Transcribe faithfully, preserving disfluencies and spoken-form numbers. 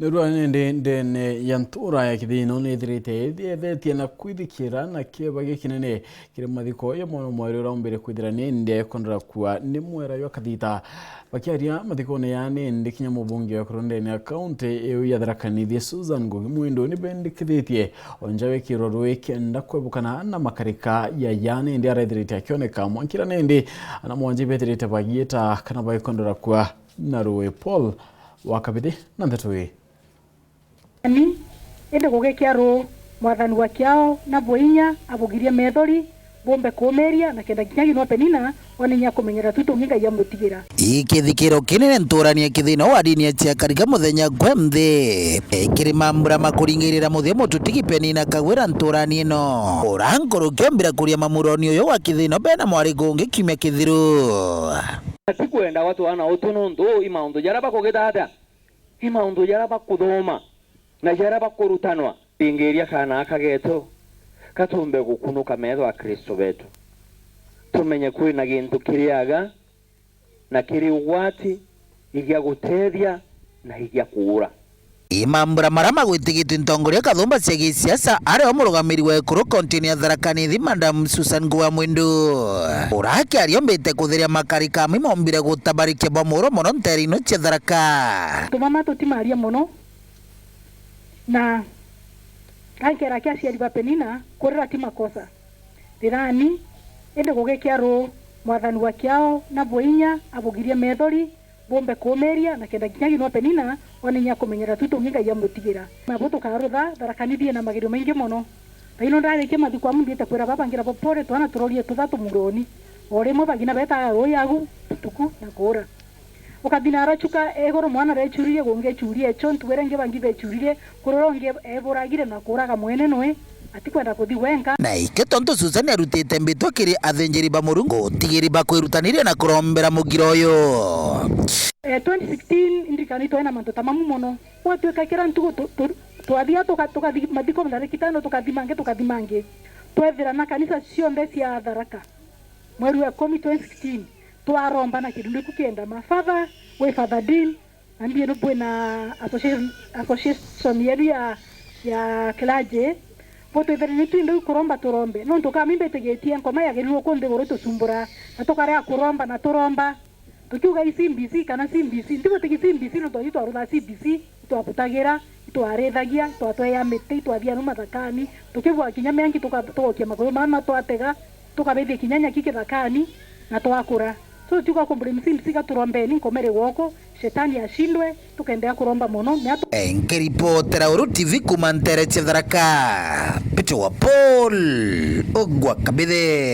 Nirua nindi ndene ya ntura ya Kithino nithirite ithiethetye na kwithikira na kieba gikinene kiri mathiko ya mwana mweru uria umbire kwithira nindi ekondora kua ni mwera jwa kathita. Bakiaria mathikone ya nindi kinya mubunge wa kuru ndene ya kaunti iu ya Tharaka Nithi Susan Ngugi Mwindu nibendikithitie onja wikirwe rui kenda kwebukana na makarika ya ya nindi arethirite akioneka mwankira nindi ana mwanji bethirite bagiita kana baikondora kua na rui. Paul wa Kabithi na ndeto ii. Ani, indi gugikia ruu, mwathani wa kiao na bwinya abugirie methori, bumbe kuumiria, na kenda kinya ginwa Penina one inya kumenyera tu tungi Ngai amutigira. Ikithikiro kinene nturani ya Kithino wa dini ya Chiakarika muthenya gwe nthi. Kiri mambura makuringirira muthia mututigi Penina Kagwira nturani ino. Ura nkuruki ombira kuria mamuroni uyu wa Kithino bena mwari gungi kiumia kithiru. Atikwenda watu wana utu nuntu i maundu jaria bakugita atia? I maundu jaria bakuthoma na jaria bakurutanwa. Ringiria kaana aka geetu, ka tuumbe gukunuka meetho a Kristo beetu, tumenye kwina gintu kiriaga na kiri ugwati, igia guteethia na igia kuura. I mambura maria magwitigitwe ntongoria kathumba cia gisiasa, ari o murugamiri wa ekuru kaunti-ini ya Tharaka Nithi, Madam Susan Ngugi wa Mwindu, ura akiaria ombite kutheria makarika amwe mombire gutabarikia bwa muro mono nteere ino cia Tharaka. Tumama tutimaria mono, na gankera kia aciari ba Penina kurira ti makosa. Rirani, indi gugikia ruu, mwathani wa kiao na bwinya abugirie methori, bumbe kuumiria, na kenda kinya ginwa Penina one inya kumenyera tu tungi Ngai amutigira. Nabo tukarutha, Tharaka Nithi ina magerio maingi mono. Baino ndarikia mathiko amu nthiite kwira babangira bo pole, twana turorie tuthatu muroni. O rimwe bagina betaga ruu yagu tuku na kuura. Ukathi na arachuka iguru mwana arecuririe gungi echurie echo ntugu iria ingi bangi becuririe, kurora ungi eburagire na kuuraga mwene nwe, atikwenda kuthi wenka. Na ikio tontu Susani arutite mbitwa kiri athinjiri ba Murungu, utigiri ba kwirutaniria na kurombera mugira uyu. Eh, twenty sixteen indirikani twaina mantu ta mamu mono. Gwatuika kira ntugu tu-, tu-, twathia tuka-, tukathi mathiko ndarikitano, tukathi mangi, tukathi mangi. Twethira na kanisa cionthe cia Tharaka. Mweri wa ikumi twenty sixteen, twaromba na kirundu kienda ma Father, wi Father Dean, na mbienu bwina association, association yenu ya, ya clergy, butwithire ni twinthe u kuromba turombe. Nontu kami mbitigitie nkoma yagerirwe ku nthiguru itucumbura, na tukarega kuromba na turomba. Tukiuga i C B C kana C B C, ntigwitikia C B C nontu itwaruthaa C B C, itwabutagira, itwarithagia, itwatwea miti, itwathia nu mathakani, tukibua kinya miangi tuka-, tugokia makuyu maa matwatega, tukabithia kinya nyaki kithakani, na twakura. So, tiuga kumburi msi msi gaturombeni nkomere gwoko, shetani ashindwe, tukendea kuromba mono, mea tu- Eh, nkiripotera Uru T V kuma ntere cia Tharaka, Peter wa Paul, Ogwa Kabithe.